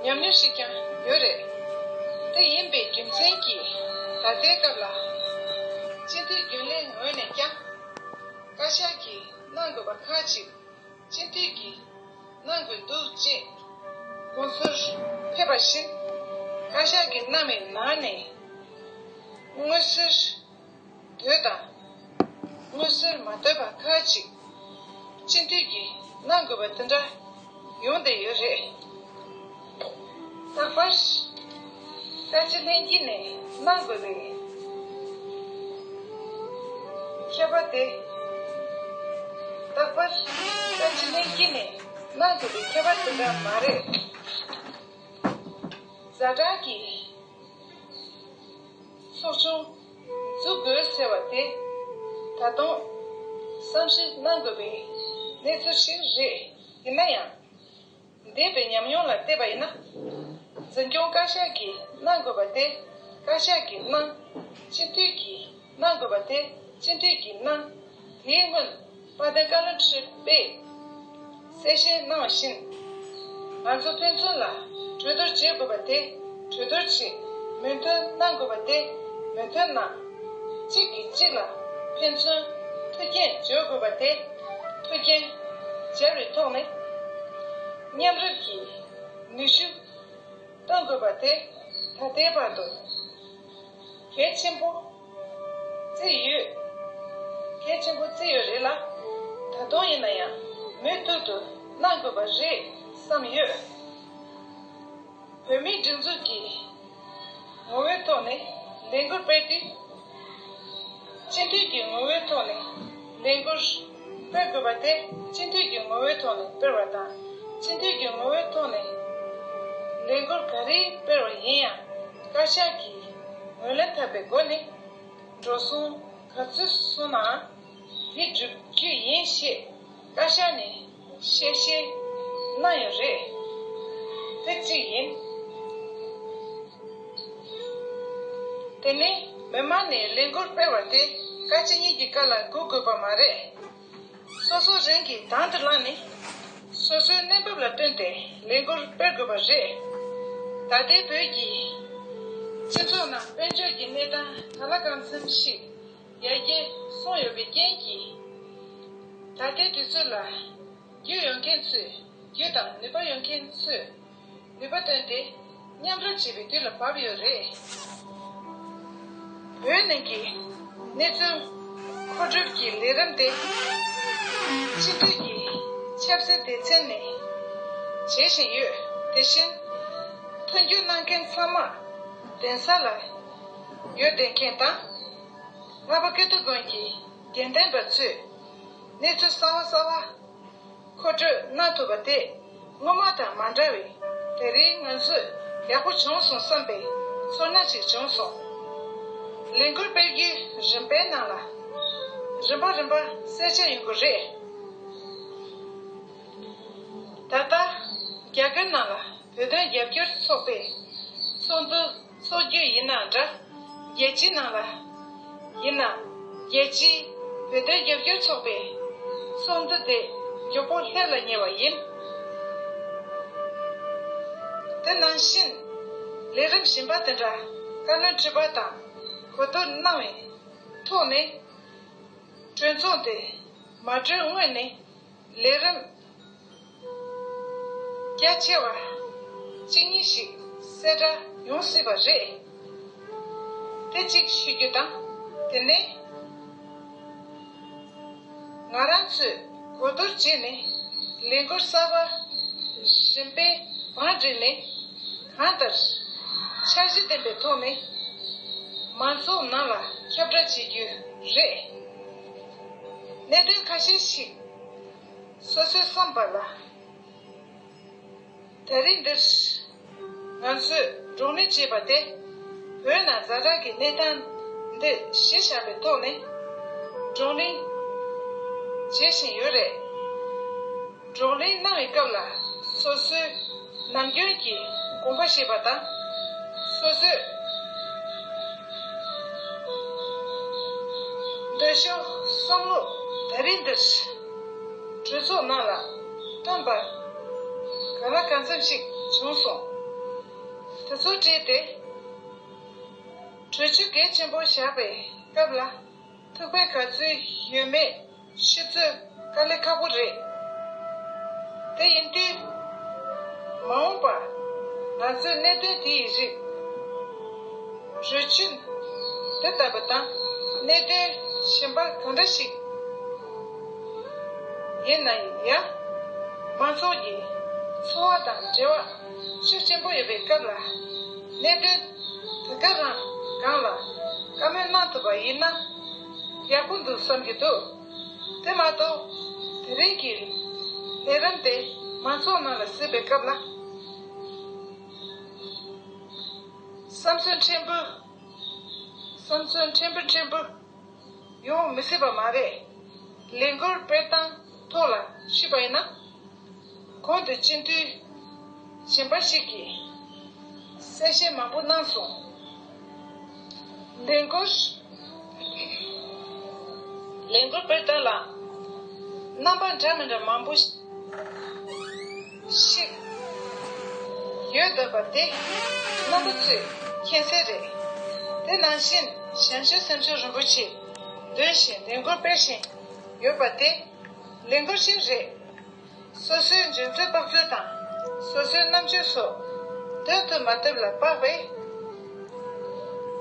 ཉམས་མྱོང་ཞིག་ཀྱང་ཡོད་རེད། དེ་ཡིན་པའི་རྒྱུ་མཚན་གྱིས་ད་ལྟའི་སྐབས་ལ་སྤྱི་འཐུས་རྒྱུན་ལས་ངོས་ནས་ཀྱང་བཀའ་ཤག་གིས་གནང་དགོས་པ་ཁག་ཅིག་སྤྱི་འཐུས་ཀྱིས་གནང་དགོས་འདུག་ཅེས་དགོངས་ཚུལ་ཕེབས་པ་བཞིན་བཀའ་ཤག་གིས་གནང་བའི་ནང་ནས་མངོན་གསལ་དོད་དང་མངོན་གསལ་མ་དོད་པ་ཁག་ཅིག་ སྤྱི་འཐུས་ཀྱིས་གནང་དགོས་པ་དེ་འདྲ་ཡོང་བསྡད་ཡོད་རེད། རྟག་པར་བཀའ་སྤྱི་ལྷན་རྒྱས་ནས་གནང་དགོས་པའི་ཁྱད་པར་དེ། རྟག་པར་བཀའ་སྤྱི་ལྷན་རྒྱས་ནས་གནང་དགོས་པའི་ཁྱད་པར་དེ་འདྲ་མ་རེད། ཛ་དྲག་གི་ཚོགས་ཆུང་འཛུགས་དགོས་ཟེར་བ་དེ་ད་དུང་བསམ་ཞིབ་གནང་དགོས་པའི་གནས་ཚུལ་ཞིག་རེད། ཡིན་ན་ཡང་། འདས་པའི་ཉམས་མྱོང་ལ་བལྟས་པ་ཡིན་ན། འཛིན་སྐྱོང་བཀའ་ཤག་གིས་གནང་དགོས་པ་དེ་བཀའ་ཤག་གིས་གནང་། སྤྱི་འཐུས་ཀྱིས་གནང་དགོས་པ་དེ་སྤྱི་འཐུས་ཀྱིས་གནང་། དེའི་སྔོན་དཔལ་ལྡན་བཀའ་བློན་ཁྲི་པས་གསལ་བཤད་གནང་བ་བཞིན། ང་ཚོ་ཕན་ཚུན་ལ་གྲོས་བསྡུར་བྱེད་དགོས་པ་དེ་གྲོས་བསྡུར་བྱེད། མོས་མཐུན་གནང་དགོས་པ་དེ་མོས་མཐུན་གནང་། གཅིག་གིས་གཅིག་ལ་ཕན་ཚུན་ཐུགས་འགན་བརྗོད་དགོས་པ་དེ་ཐུགས་འགན་བཞེས་པའི་ཐོག་ནས་མཉམ་རུབ་ཀྱིས་ནུས་ཤུགས་གཏོང་དགོས་པ་དེ་ད་ལྟའི་བར་དུ་གལ་ཆེན་པོ་བརྩིས་ཡོད། གལ་ཆེན་པོ་བརྩིས་ཡོད་རེད་ལ། ད་དུང་ཡིན་ན་ཡང་མུ་མཐུད་དུ་གནང་དགོས་པ་རེད་བསམ་ཡོད། བོད་མིའི་སྒྲིག་འཛུགས་ཀྱི་ངོ་བོའི་ཐོག་ནས་ལས་འགུལ་སྤེལ་དུས། སྤྱི་འཐུས་ཀྱི་ངོ་བོའི་ཐོག་ནས་ལས་འགུལ་སྤེལ་དགོས་པ་དེ་སྤྱི་འཐུས་ཀྱི་ངོ་བོའི་ཐོག་ནས་སྤེལ་བ་དང་། སྤྱི་འཐུས་ཀྱི་ངོ་བོའི་ཐོག་ནས་ལས་འགུལ་ག་རེ་སྤེལ་བ་ཡིན་ཡང་བཀའ་ཤག་གིས་ངོས་ལེན་ཐུབ་པའི་སྒོ་ནས་འགྲོ་སོང་ག་ཚོད་སོང་ནའང་དེ་སྒྲུབ་རྒྱུ་ཡིན་ཞེས་བཀའ་ཤག་ནས་ཞལ་བཞེས་གནང་ཡོད་རེད། དེ་གཅིག་ཡིན། དེ་ནས་མི་མང་ནས་ལས་འགུལ་སྤེལ་བ་དེ་བཀའ་སྤྱི་གཉིས་ཀྱི་བཀའ་ལ་སྒུག་དགོས་པ་མ་རེད། སོ་སོ་རང་གིས་དང་དུ་བླངས་ནས་སོ་སོའི་གནས་བབ་ལ་བསྟུན་ཏེ་ལས་འགུལ་སྤེལ་དགོས་པ་རེད། ད་ལྟའི་བོད་ཀྱི་སྤྱི་ཚོགས་ནང་དཔལ་འབྱོར་གྱི་གནས་སྟངས་ག་ལ་གང་འཚམ་ཞིག་ཡར་རྒྱས་སོང་ཡོད་པའི་རྐྱེན་གྱིས། ད་ལྟའི་དུས་ཚོད་ལ་རྒྱུ་ཡོད་མཁན་ཚོས་རྒྱུ་དང་ནུས་པ་ཡོད་མཁན་ཚོས་ནུས་པ་བཏོན་ཏེ་མཉམ་རུབ་བྱེད་པའི་དུས་ལ་བབ་ཡོད་རེད། བོད་ནང་གི་གནས་ཚུལ་མཁོ་སྒྲུབ་ཀྱི་ལས་རིམ་དེ་སྤྱི་འཐུས་ཀྱི་ཆབ་སྲིད་སྡེ་ཚན་ནས་བྱེད་བཞིན་ཡོད། དེ་བཞིན་མཐུན་འགྱུར་གནང་མཁན་ཚང་མ་གདན་ས་ལ་ཡོད་བསྡད་མཁན་དང་། ལྷག་པར་སྐལ་རྡོར་དགོན་གྱི་དགེ་ལྡན་པ་ཚོས་གནས་ཚུལ་གསར་བ་གསར་བ་མཁོ་སྤྲོད་གནང་ཐུབ་པ་དེ་སྔོན་མ་དང་མ་འདྲ་བའི་དེ་རིང་ང་ཚོས་ཡག་པོ་བྱུང་སོང་བསམ་པའི་ཚོར་སྣང་ཞིག་བྱུང་སོང་། ལས་འགུལ་སྤེལ་རྒྱུའི་རིམ་པའི་ནང་ལ་རིམ་པ་རིམ་པ་གསལ་ཆ་ཡོང་གི་རེད། ད་ལྟ་རྒྱ་གར་ནང་ལ་བོད་དོན་རྒྱབ་སྐྱོར་ཚོགས་པའི་ཚོགས་འདུ་འཚོགས་རྒྱུ་ཡིན་ནའང་འདྲ། རྒྱལ་སྤྱིའི་ནང་ལ་ཡིན་ན། རྒྱལ་སྤྱིའི་བོད་དོན་རྒྱབ་སྐྱོར་ཚོགས་པའི་ཚོགས་འདུ་དེ་མགྱོགས་པོ་སླེབས་ལ་ཉེ་བ་ཡིན། དེ་ནང་བཞིན་ལས་རིམ་གཞན་པ་དེ་འདྲ་བཀའ་བློན་ཁྲི་པ་དང་གོ་བསྡུར་གནང་བའི་ཐོག་ནས་གྲོས་ཚོགས་དེ་མ་གྲོལ་སྔོན་ནས། ལས་རིམ་རྒྱ་ཆེ་བ་གཅིག་གཉིས་ཤིག་གསལ་བསྒྲགས་ཡོང་སྲིད་པ་རེད། དེ་གཅིག་ཤོད་རྒྱུ་དང་། དེ་ནས་ང་རང་ཚོས་གོ་བསྡུར་བྱས་ནས་ལས་འགུལ་གསར་པ་གཞན་པའི་བང་བསྒྲིགས་ནས་གང་ལྟར་འཆར་གཞི་ལྡན་པའི་ཐོག་ནས་མང་ཚོགས་ནང་ལ་ཁྱབ་བསྒྲགས་བྱེད་རྒྱུ་རེད། གནད་དོན་ཁ་ཤས་ཤིག་སོ་སོའི་བསམ་པ་ལ། དེ་རིང་འདིར་ང་ཚོས་བགྲོ་གླེང་བྱས་པ་དེ་བོད་ནང་ཛ་དྲག་གི་གནས་སྟངས་འདི་གཞི་བཞག་པའི་ཐོག་ནས་བགྲོ་གླེང་བྱེད་བཞིན་ཡོད་རེད། བགྲོ་གླེང་གནང་བའི་སྐབས་ལ་སོ་སོའི་ནམ་རྒྱུན་གྱི་དགོངས་པ་བཞེས་པ་དང་། སོ་སོའི་འདོད་ཕྱོགས་བསམ་བློ་དེ་རིང་འདིར་གྲོས་ཚོགས་ནང་ལ་བཏོན་པ་གང་ལ་གང་འཚམ་ཞིག་བྱུང་སོང་། དེ་ཚོ་བྲིས་ཏེ་གྲོས་ཆོད་གལ་ཆེན་པོ་བཞག་པའི་སྐབས་ལ་ཐུགས་ཕན་ག་ཚོད་ཡོད་མེད་ཤེས་ཚོད་དཀའ་ལས་ཁག་པོ་རེད། དེ་ཡིན་དུས་མ་འོངས་པར་ང་ཚོས་གནད་དོན་དེ་ཡི་རིགས་གྲོས་ཆོད་དེ་ལྟ་བུ་དང་གནད་དོན་གཞན་པ་གང་འདྲ་ཞིག་ ཡིན་ན་ཡང་། མང་ཚོགས་ཀྱི་འཚོ་བ་དང་འབྲེལ་བ་ཤུགས་ཆེན་པོ་ཡོད་པའི་སྐབས་ལ། གནད་དོན་དེ་ག་རང་སྒང་ལ་བཀའ་མོལ་གནང་ཐུབ་པ་ཡིན་ན་ཡག་པོ་འདུག་བསམ་གྱི་འདུག་དེ་མ་གཏོགས། དེ་རིང་གི་ལས་རིམ་དེ་མང་ཚོགས་ནང་ལ་གཟིགས་པའི་སྐབས་ལ། བསམ་ཚུལ་ཕྲན་བུ། བསམ་ཚུལ་ཕྲན་བུ་ཕྲན་བུ་ཡོང་མི་སྲིད་པ་མ་རེད། ལས་འགུལ་སྤེལ་སྟངས་ཐོག་ལ་ཞུས་པ་ཡིན་ན། གོང་དུ་སྤྱི་འཐུས་གཞན་པ་ཞིག་གིས་གསལ་བཤད་མང་པོ་གནང་སོང་། ལས་འགུལ། ལས་འགུལ་སྤེལ་སྟངས་ལ་རྣམ་པ་འདྲ་མི་འདྲ་མང་པོ་ཞིག་ཡོད་འདུག་པ་དེ་རྣམ་པ་ཚོས་མཁྱེན་གསལ་རེད། དེ་ནང་བཞིན་བྱང་ཆུབ་སེམས་མཆོག་རིན་པོ་ཆེ་འདོན་བཞིན་ལས་འགུལ་སྤེལ་བཞིན་ཡོད་པ་དེ་ལས་འགུལ་ཞིག་རེད། སོ་སོའི་འཇོན་ཚོད་དཔག་ཚོད་དང་སོ་སོའི་རྣམ་དཔྱོད་སོགས་འདོན་ཐུབ་མ་ཐུབ་ལ་དཔག་པའི་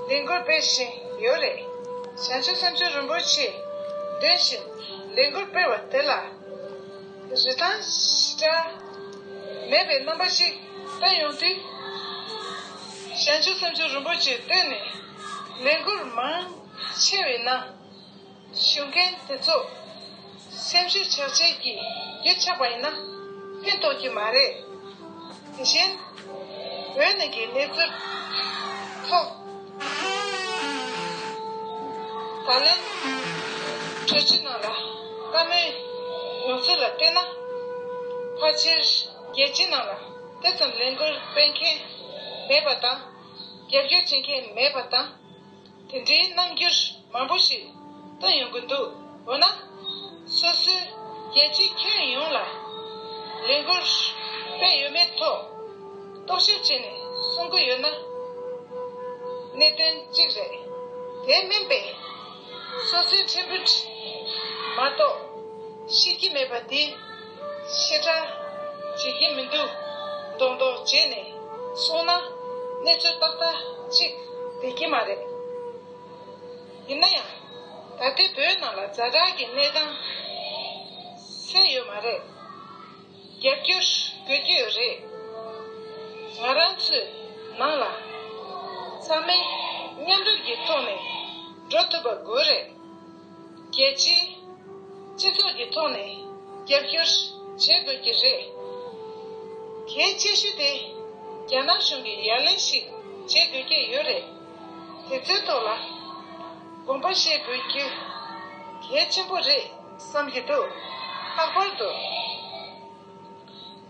ལས་འགུལ་སྤེལ་བཞིན་ཡོད་རེད། བྱང་ཆུབ་སེམས་མཆོག་རིན་པོ་ཆེ་འདོན་བཞིན་ལས་འགུལ་སྤེལ་བ་དེ་ལ་རིན་ཐང་ཞེ་དྲག་མེད་པའི་རྣམ་པ་ཞིག་བསྟན་ཡོང་དུས། བྱང་ཆུབ་སེམས་མཆོག་རིན་པོ་ཆེ་བཏོན་ནས་ལས་འགུལ་མང་ཆེ་བའི་ནང་། ཞུགས་མཁན་དེ་ཚོ་སེམས་ཤུགས་ཆག་ཆེ་གི་རྒྱུ་ཆགས་པ་ཡིན་ན་ཕན་ཐོགས་ཀྱི་མ་རེད། དེ་བཞིན་བོད་ནང་གི་གནས་ཚུལ་ཐོག་ད་ལན་གྲོས་ཆོད་ནང་ལ་བཀའ་མོལ་ཡོང་ཚུལ་ལ་བལྟས་ན། ཕལ་ཆེར་རྒྱལ་སྤྱིའི་ནང་ལ་དེ་ཙམ་ལས་འགུལ་སྤེལ་མཁན་མེད་པ་དང་། རྒྱབ་སྐྱོར་བྱེད་མཁན་མེད་པ་དང་། དེ་འདྲའི་རྣམ་འགྱུར་མང་པོ་ཞིག་སྟོན་ཡོང་གི་འདུག་འོ་ན། སོ་སོའི་རྒྱལ་སྤྱིའི་ཁྱོན་ཡོངས་ལ་ལས་འགུལ་སྤེལ་ཡོད་མེད་ཐོག་རྟོག་ཞིབ་བྱས་ནས་གསུང་གི་ཡོད་ན། གནད་དོན་གཅིག་རེད། དེ་མིན་པའི་སོ་སོའི་ཕྲན་བུ་མ་གཏོགས་ཤེས་ཀྱི་མེད་པ་དེ་ཞེ་དྲག་བྱེད་ཀྱི་མི་འདུག་མདོག་མདོག་བྱས་ནས་གསུངས་ན་གནས་ཚུལ་ཏག་ཏག་ཅིག་བསྡད་ཀྱི་མ་རེད། ཡིན་ན་ཡང་། ད་ལྟའི་བོད་ནང་ལ་ཛ་དྲག་གི་གནས་སྟངས་སེལ་ཡོད་མ་རེད། རྒྱབ་སྐྱོར་དགོས་ཀྱི་ཡོད་རེད། ང་རང་ཚོའི་ནང་ལ་ཚང་མས་མཉམ་རུབ་ཀྱི་ཐོག་ནས་འགྲོ་ཐུབ་པ་དགོས་རེད། རྒྱལ་སྤྱིའི་སྤྱི་ཚོགས་ཀྱི་ཐོག་ནས་རྒྱབ་སྐྱོར་བྱེད་དགོས་ཀྱི་རེད། གལ་ཆེ་ཤོས་དེ་རྒྱ་ནག་གཞུང་གིས་ཡ་ལན་ཞིག་བྱེད་དགོས་ཀྱི་ཡོད་རེད། དེ་ཚོའི་ཐོག་ལ་དགོངས་པ་བཞེས་དགོས་རྒྱུ་གལ་ཆེན་པོ་རེད་བསམ་གྱི་འདུག་ལྷག་པར་དུ་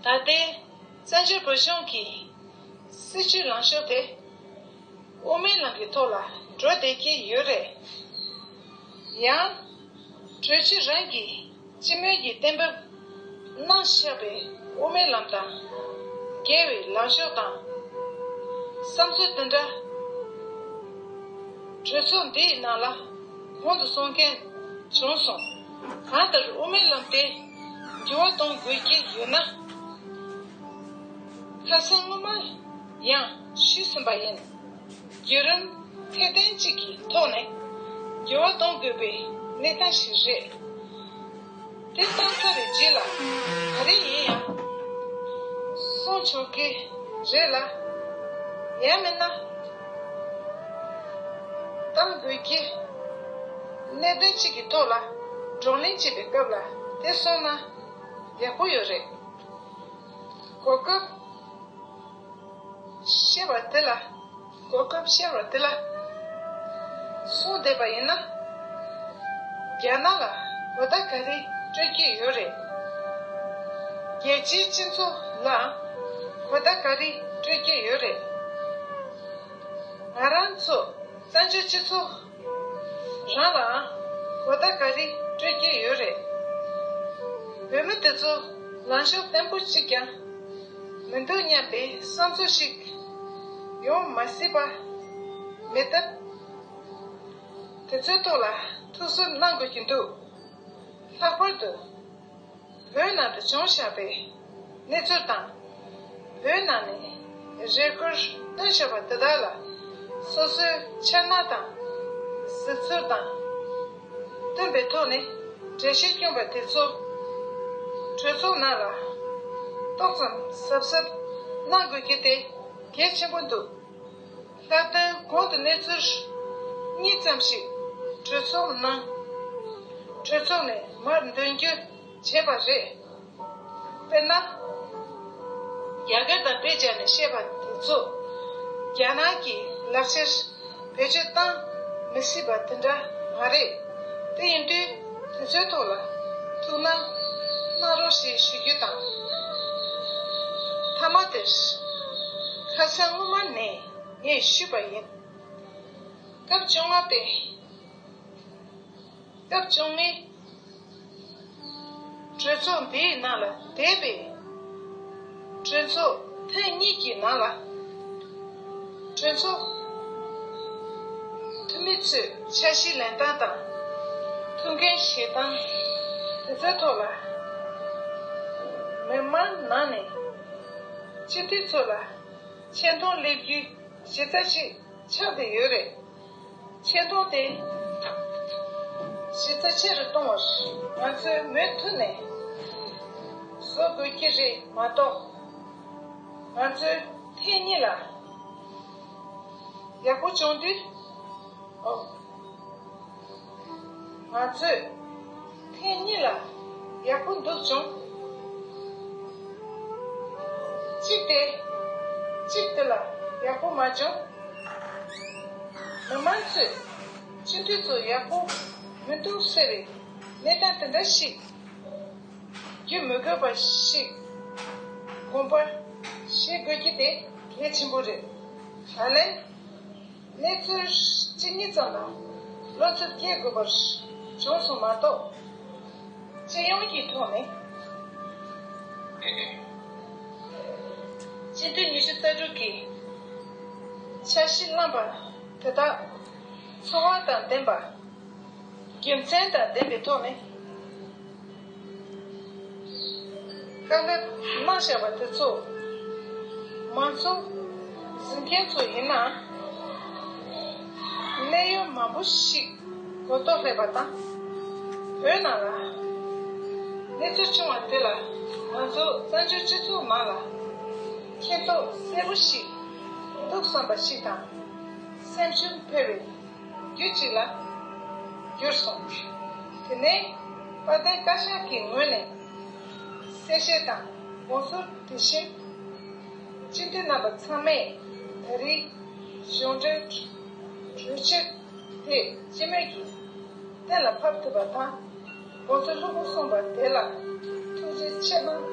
ད་ལྟའི་བཙན་བྱོལ་བོད་གཞུང་གི་སྲིད་བྱུས་ལངས་ཕྱོགས་དེ། དབུ་མའི་ལམ་གྱི་ཐོག་ལ་འགྲོ་བསྡད་ཀྱི་ཡོད་རེད། ཡང་། གྲོས་ཆོད་རང་གིས་སྤྱི་མོས་ཀྱི་གཏན་འབེབས་གནང་བཞག་པའི་དབུ་མའི་ལམ་དང་འགལ་བའི་ལངས་ཕྱོགས་དང་བསམ་ཚུལ་དེ་འདྲ་གྲོས་ཚོགས་འདིའི་ནང་ལ་གོང་དུ་སོང་མཁན་བྱུང་སོང་། གང་ལྟར་དབུ་མའི་ལམ་དེ་འགྱུར་བ་གཏོང་དགོས་ཀྱི་ཡོད་ན། ཁ་སང་སྔོན་མ་ཡང་ཞུས་ཟིན་པ་ཡིན། བརྒྱུད་རིམ་ཚད་ལྡན་གཅིག་གི་ཐོག་ནས་འགྱུར་བ་གཏོང་དགོས་པའི་གནས་སྟངས་ཤིག་རེད། དེ་བཏང་ཚར་བའི་རྗེས་ལ་ག་རེ་ཡིན་ཡང་སྲུང་ཆོག་གི་རེད་ལ། ཡང་མིན་ན་བཏང་དགོས་ཀྱི་གནད་དོན་གཅིག་གི་ཐོག་ལ་བགྲོ་གླེང་བྱེད་པའི་སྐབས་ལ་དེ་གསུངས་ན་ཡག་པོ་ཡོད་རེད། གོ་སྐབས་ཤེས་པ་དེ་ལ། གོ་སྐབས་ཤར་བ་དེ་ལ་སོང་བསྡད་པ་ཡིན་ན། རྒྱ་ནག་ལ་གོ་བརྡ་ག་རེ་སྤྲོད་ཀྱི་ཡོད་རེད། རྒྱལ་སྤྱིའི་སྤྱི་ཚོགས་ལ་གོ་བརྡ་ག་རེ་སྤྲོད་ཀྱི་ཡོད་རེད། ང་རང་ཚོ་བཙན་བྱོལ་སྤྱི་ཚོགས་རང་ལའང་གོ་བརྡ་ག་རེ་སྤྲོད་ཀྱི་ཡོད་རེད། བོད་མི་དེ་ཚོ་ལངས་ཕྱོགས་བརྟན་པོ་གཅིག་ཀྱང་མི་འདུག་སྙམ་པའི་བསམ་ཚུལ་ཞིག་ཡོང་མ་སྲིད་པ་མེད་སྟབས། དེ་ཚོའི་ཐོག་ལ་ཐུགས་གསོ་གནང་དགོས་ཀྱི་འདུག་ལྷག་པར་དུ་བོད་ནང་དུ་བྱུང་བཞག་པའི་གནས་ཚུལ་དང་། བོད་ནང་ནས་རེ་སྐུལ་བཏོན་བཞག་པ་དེ་དག་ལ་སོ་སོའི་འཆར་སྣང་དང་གཟིགས་ཚུལ་དང་། བསྟུན་པའི་ཐོག་ནས་འགྲེལ་བཤད་བསྐྱོན་པ་དེ་ཚོ་ གྲོས་ཚོགས་ནང་ལ་ཏོག་ཙམ་གཟབ་གཟབ་གནང་དགོས་རྒྱུ་དེ་གལ་ཆེན་པོ་འདུག་ལྷག་དོན་གོང་དུ་གནས་ཚུལ་གཉིས་ཙམ་ཞིག་གྲོས་ཚོགས་ནང་གྲོས་ཚོགས་ནས་མར་འདོན་རྒྱུ་བྱས་པ་རེད། དཔེར་ན། རྒྱ་སྐད་དང་བོད་སྦྱར་ནས་བཤད་པ་དེ་ཚོ་རྒྱ་ནག་གི་ལག་ཆར་བེད་སྤྱོད་བཏང་མི་སྲིད་པ་དེ་འདྲ་མ་རེད། དེ་ཡིན་དུས་དེ་ཚོའི་ཐོག་ལ་ཐུགས་སྣང་གནང་རོགས་ཞེས་ཞུ་རྒྱུ་དང་། མཐའ་མ་དེར་ཁ་སང་སྔོན་མ་ནས་ངས་ཞུས་པ་ཡིན། སྐབས་བཅོ་ལྔ་པའི་སྐབས་བཅོ་ལྔའི་གྲོས་ཚོགས་འདིའི་ནང་ལ་འདས་པའི་གྲོས་ཚོགས་ཐེངས་གཉིས་ཀྱི་ནང་ལ་གྲོས་ཚོགས་འཐུས་མི་ཚོས་འཆར་གཞི་ལེན་སྟངས་དང་ཐུགས་འགན་བཞེས་སྟངས་དེ་ཚོའི་ཐོག་ལ་མི་མང་ནང་ནས་སྤྱི་འཐུས་ཚོ་ལ་ཆེ་མཐོང་སླེབས་རྒྱུའི་གཞི་རྩ་ཞིག་ཆགས་བསྡད་ཡོད་རེད། ཆེ་མཐོང་དེ་གཞི་རྩ་ཆེ་རུ་གཏོང་བར་ང་ཚོས་མུ་མཐུད་ནས་བཟོ་དགོས་ཀྱི་རེད་མ་གཏོགས། ང་ཚོས་ཐེངས་གཉིས་ལ་ཡག་པོ་བྱུང་དུས། ཨོ། ང་ཚོས་ཐེངས་གཉིས་ལ་ཡག་པོ་འདུག་བྱུང་། གཅིག་དེ། གཅིག་དེ་ལ་ཡག་པོ་མ་བྱུང་། མི་མང་ཚོས་སྤྱི་འཐུས་ཚོ་ཡག་པོ་མི་འདུག་ཟེར་བའི་གནས་སྟངས་དེ་འདྲ་ཞིག་བརྒྱུད་མི་དགོས་པ་ཞིག་དགོངས་པ་བཞེས་དགོས་ཀྱི་དེ་གལ་ཆེན་པོ་རེད། ད་ལན། གནས་ཚུལ་གཅིག་གཉིས་ཙམ་ལ་བློ་འཚབ་སྐྱེ་དགོས་པར་བྱུང་སོང་མ་གཏོགས། སྤྱི་ཡོངས་ཀྱི་ཐོག་ནས་སྤྱི་འཐུས་ཉི་ཤུ་རྩ་དྲུག་གིས་འཆར་གཞི་བླངས་པ་དེ་དག་འཚོ་བ་དང་ལྡན་པ། རྒྱུ་མཚན་དང་ལྡན་པའི་ཐོག་ནས་བཀའ་སློབ་གནང་བཞག་པ་དེ་ཚོ་མང་ཚོགས་གཟིགས་མཁན་ཚོ་ཡིན་ན་གནད་ཡོད་མང་པོ་ཞིག་གོ་རྟོགས་སླེབས་པ་དང་། བོད་ནང་ལ་གནས་ཚུལ་བྱུང་བ་དེ་ལ་ང་ཚོ་བཙན་བྱོལ་སྤྱི་ཚོགས་ནང་ལ་མཁྱེན་རྟོགས་གསལ་པོ་ཞིག་འདུག་བསམ་པ་ཞིག་དང་། སེམས་ཤུགས་འཕེལ་བའི་རྒྱུ་གཅིག་ལ་གྱུར་སོང་། དེ་ནས་དཔལ་ལྡན་བཀའ་ཤག་གི་ངོས་ནས་གསལ་བཤད་དང་དགོངས་ཚུལ། དེ་བཞིན་སྤྱི་འཐུས་རྣམ་པ་ཚང་མས་ད་རེས་གཞུང་འབྲེལ་གྲོས་ཆོད་དེ་སྤྱི་མོས་ཀྱིས་གཏན་ལ་ཕབ་ཐུབ་པ་དང་། དགོངས་ཚུལ་ལྷུག་པོ་གསུངས་པ་དེ་ལ་ཐུགས་རྗེ་ཆེ་གནང་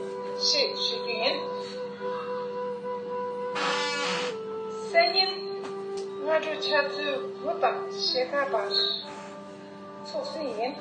ཞེས་ཞུ་རྒྱུ་ཡིན། སང་ཉིན་སྔ་དྲོ་ཕྱག་ཚོད་དགུ་དང་ཕྱེད་ཀ་བར་ཚོགས་ཟིན་ཡིན།